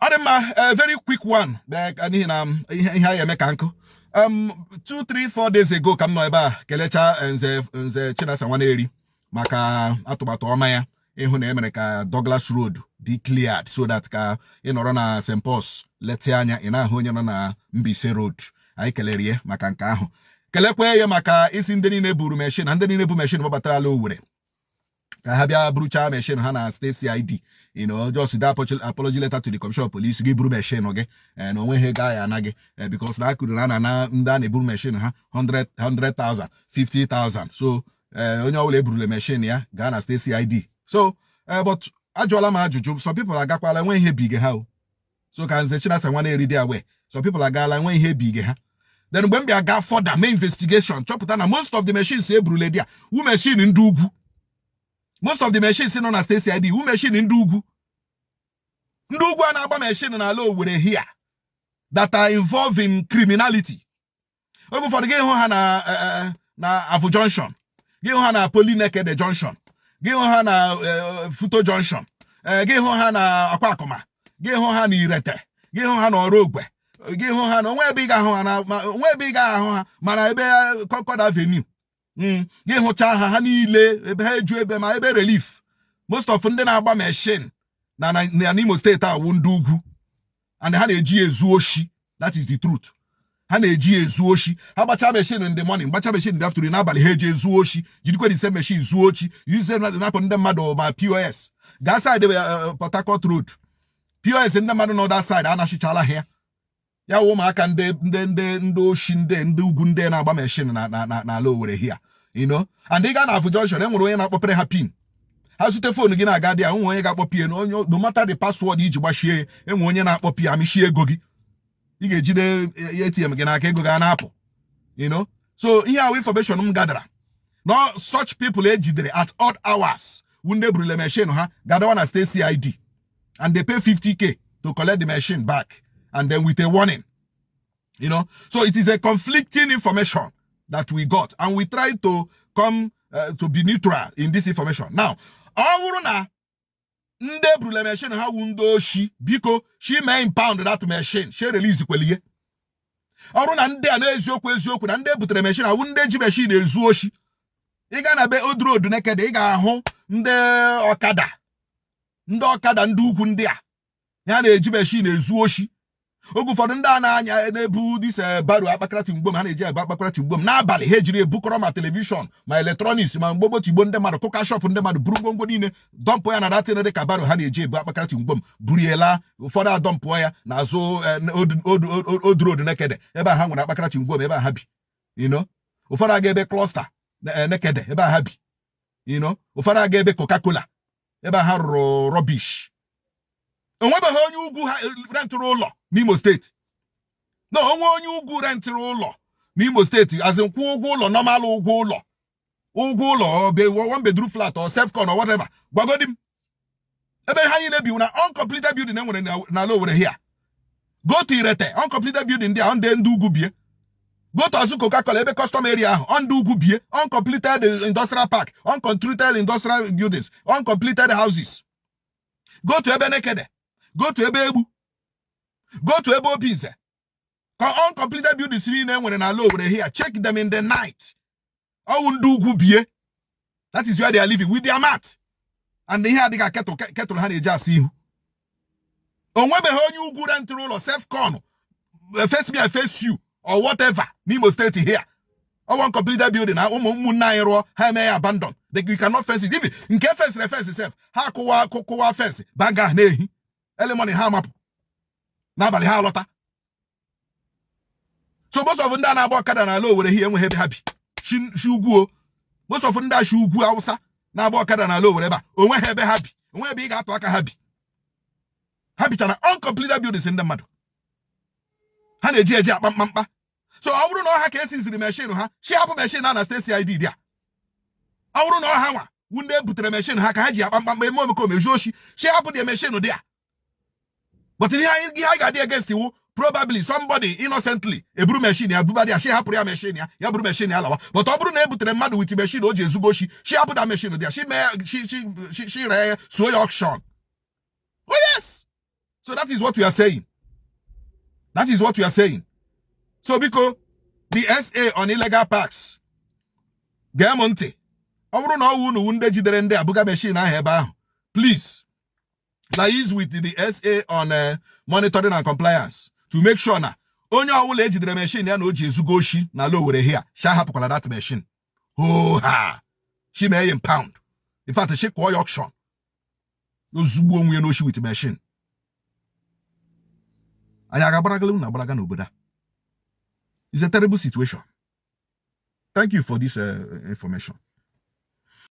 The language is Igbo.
Ọ dị mma. Very quick one, n'ihi na ihe anyị eme ka nkụ. 2, 3, 4 days ago ka m nọ ebe a kelechaa Nze Chinasa Nwaneri maka atụmatụ ọma ya ịhụ na emere ka Douglas Road be cleared, so that ka ị nọrọ na St. Paul's lete anya, ị na-ahụ onye nọ na Mbaise Road. Anyị kelere ya maka nke ahụ, kelekwa ya maka isi ndị niile buru machine na ndị niile bụ machine gbabatara Owerri ka ha bịa buruchaa machine ha na state CID. Just that apology letter to the commissioner of police, gị buru machine gị na onweghị ego ya ana gị, because na akụrụ na a na-ana ndị a na-eburu machine ha 100 100,000, 50,000. So onye ọbụla eburule machine ya gaa na state CID. So but ajụọla m ajụjụ. Some people agakwala, enwe ihe bige ha o. So ka Nze Chinasa Nwaneri dị aware, some people agaala, enwe ihe bige ha. Then mgbe m bịa gaa further, mee investigation, chọpụta na most of the machines eburule dị a wu machine ndị ugwu. Most of the machines nọ na state CID wu machine ndị ugwu. Ndị ugwu a na-agba machine n'ala Owerri here that are involved in criminality. Oge ụfọdụ gị hụ ha na Avu Junction, gị hụ ha na Poly Nekede Junction, gị hụ ha na Futo Junction, gị hụ ha na Akwa Akụma, gị hụ ha na Irete, gị hụ ha na Ọrọgwe, gị hụ ha na onwe ebe ị ga-ahụ ha na onwe ebe ị ga-ahụ ha mana ebe Concord Avenue. Gị hụcha ha, ha niile ebe ha eju ebe ma ebe Relief. Most of ndị na-agba machine na n'Imo Steeti awụ ndị ugwu, and ha na-eji ezu oshi. That is the truth. Ha na-eji ezu oshi. Ha gbacha machine in the morning, gbacha machine in the afternoon, n'abalị ha eji ezu oshi, jirikwe the same machine zuo ochi, use napụ ndị mmadụ ma POS. Gaa side Port Harcourt Road, POS ndị mmadụ nọ that side anachichala ha ya. Ya wụ ụmụaka ndị oshi, ndị ugwu, ndị na-agba machine na n'ala Owerri here. And ị gaa na Avu Junction, e nwere onye na-akpọpere ha pin. Ha zute phone gị na-aga dị ya, nwe onye ga-akpọ pin onye, no matter the password iji gbachie ya, enwe onye na-akpọ pin amịchie ego gị. Ị ga-ejide ATM gị n'aka, ego ga na-apụ. So ihe ahụ information m gadara no, such people ejidere at odd hours wu ndị burule machine ha gadawa na state CID, and they pay 50K to collect the machine back, and then with a warning. So it is a conflicting information that we got, and we try to come to be neutral in this information. Now, ọ bụrụ na ndị burule machine ha wu ndị oshi, biko shi mee impound that machine, shi release kwele ihe. Ọ bụrụ na ndị a na-eziokwu eziokwu na ndị ebutere machine awụ ndị ji machine ezu oshi, ị gaa na be Old Road Nekede, ị ga-ahụ ndị ọkada, ndị ọkada ndị ugwu, ndị a ya na-eji machine ezu oshi. Oge ụfọdụ ndị a na-anya na-ebu this barrow akpakara mgbom, ha na-eji ebu akpakara mgbom n'abalị, ha ejiri ebukọrọ ma television, ma electronics, ma mgbogbo tigbo ndị mmadụ, kụka shop ndị mmadụ, buru ngwongwo niile, dumpụ ya na datin dị ka barrow ha na-eji ebu akpakara mgbom buriela. Ụfọdụ adumpụọ ya n'azụ Old Road Nekede, ebe a ha nwere akpakara mgbom, ebe a ha bi. Ụfọdụ aga ebe Cluster Nekede, ebe a ha bi. Ụfọdụ aga ebe Coca-Cola, ebe a ha rụrụ rubbish. Onwebeghị onye ugwu ha rentụrụ ụlọ n'Imo Steeti. Na onwe onye ugwu rentịrị ụlọ n'Imo Steeti, azị kwụ ụgwọ ụlọ normal, ụgwọ ụlọ, ụgwọ ụlọ be one bedroom flat or self con or whatever, gwagodi m ebe ha niile bi na uncompleted building enwere n'ala Owerri here. Go to Irete, uncompleted building ndị a, ndị ugwu bie. Go to Azụ Coca-Cola, ebe custom area ahụ, ndị ugwu bie. Uncompleted industrial park, uncompleted industrial buildings, uncompleted houses. Go to ebe Nekede, go to ebe Egbu, go to ebe Obinze, ka uncompleted buildings niile e nwere n'ala Owerri here, check them in the night. Ọwụ ndị ugwu bie. That is where they are living with their mat and ihe adịghị kettle kettle ha na-eji asa ihu. O nwebeghị onye ugwu rentịrị ụlọ self con, face me I face you or whatever n'Imo Steeti here. Ọwa uncompleted building na ụmụ ụmụnne anyị rụọ, ha eme ya abandon. You cannot fence it. Even nke fence fence sef, ha kụwa kụwa fence banga ahụ na-ehi early morning, ha amapụ n'abalị, ha alọta. So most of ndị a na-agba ọkada n'ala Owerri here enweghị ebe ha bi. Shi ugwu o, most of ndị a shi ugwu Awụsa na-agba ọkada n'ala Owerri ebe a, onweghị ebe ha bi, onweghị ebe ị ga-atụ aka ha bi. Ha bichara uncompleted buildings ndị mmadụ ha na-eji eji akpa mkpamkpa. So ọ bụrụ na ọha ka esiziri machine ha, shi hapụ machine a na state CID dị a. Ọ bụrụ na ọha nwa wu ndị ebutere machine ha ka ha ji akpa mkpamkpa, eme omekome, ezu oshi, shi hapụ dị machine dị a. But ihe anyị ga-adị against iwu, probably somebody innocently eburu machine ya buba dị ya, shi hapụrụ ya machine ya, ya buru machine ya lawa. But ọ bụrụ na ebutere mmadụ with machine o ji ezugo oshi, shi hapụ da machine dị ya, shi mee shi shi shi ree ya, suo ya auction. Oh yes. So that is what we are saying. That is what we are saying. So biko, the SA on illegal parks, gee m ntị. Ọ bụrụ na ọ wụ unu ndị jidere ndị abuga machine ahụ ebe ahụ, please liaise with the SA on monitoring and compliance to make sure na onye ọbụla ejidere machine ya na o ji ezugo oshi n'ala Owerri here, sha hapụkwala that machine. Ho ha, shi mee ya impound. In fact, shi kụọ ya auction, ozugbo onwe ya n'oshi with machine. Anyị aga-agbaragala unu agbaraga n'obodo a. It's a terrible situation. Thank you for this information.